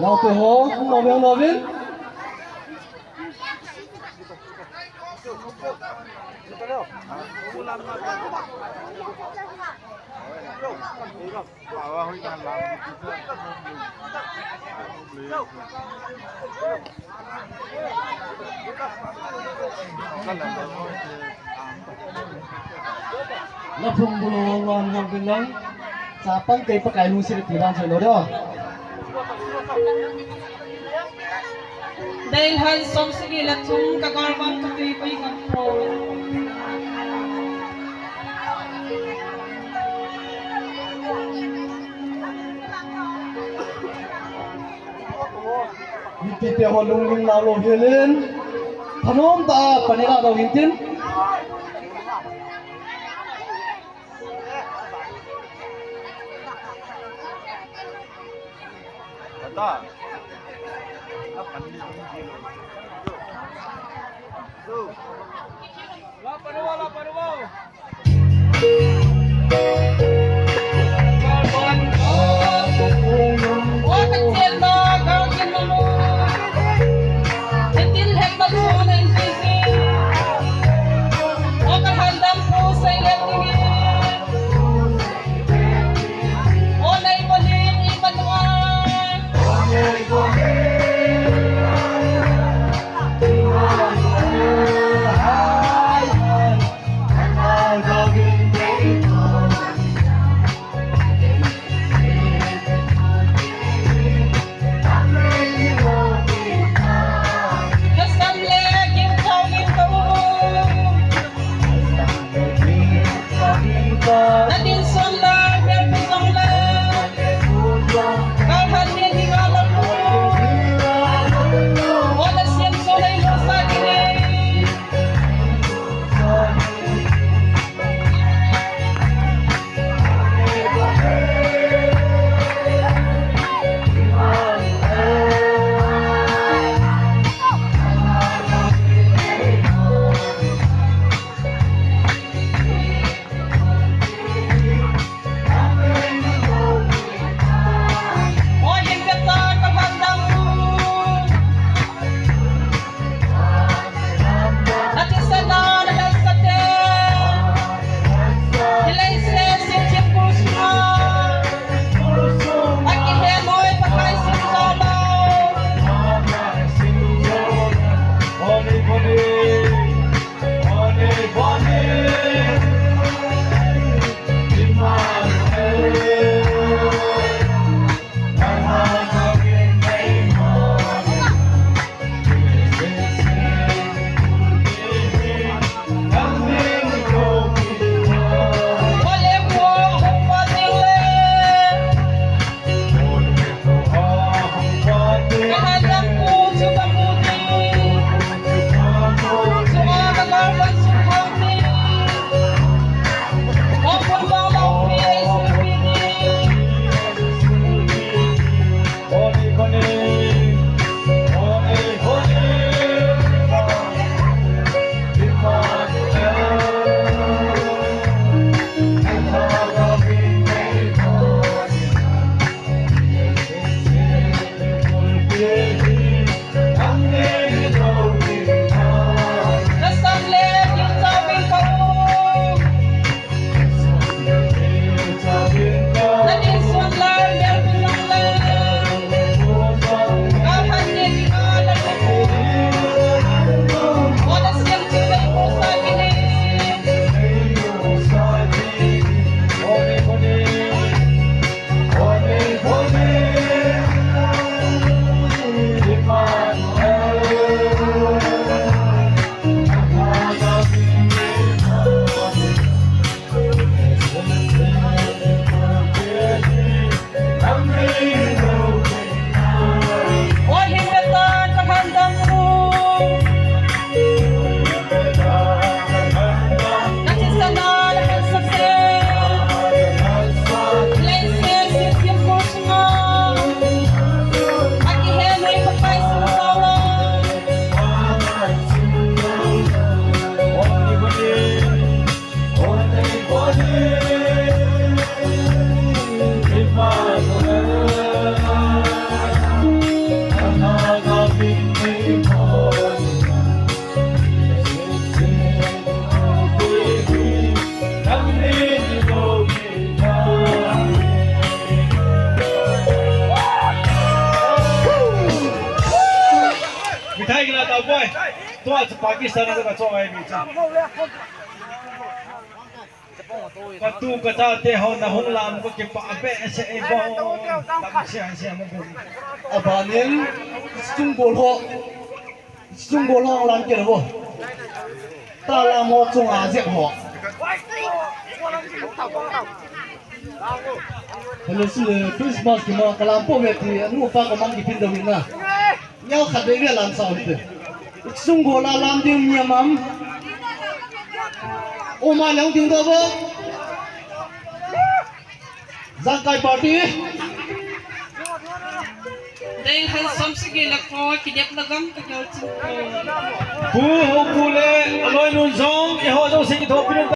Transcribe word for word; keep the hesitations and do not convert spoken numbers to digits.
Auto ho, no vin, no vin. Na phung bulu ngon ngon bin nang. Chapang kei Pakai lungset ti vang chelo do. Dei han som sagi le thum ka galvan ka tui pui kan po. Mipi te ho lunglut na lo helin. Thanom ta panela do hintin. Taboi. Tua chu Pakistan a ka chong ai mi cha. Ka tu ka cha te ho na hung lam ko kipah behseh e bo. Tam sia sia mo ko. Abanin sung bol ho. Sung bol ho lam ke bo. Ta lam ho chunga jep ho. Hello, si Christmas ki ma kalam po ve ti anu pa ka mang ki pin da win na. Nyau khat ve ve lam sa un te. Sung bol a lam ding mi amam. O ma leng ding da bo. Jangkai party. Dei han som sigi la ko, kidep la gam ka gal chin ko. Pu ho pu le, aloi nun jong, i ho jong sigi tho pinun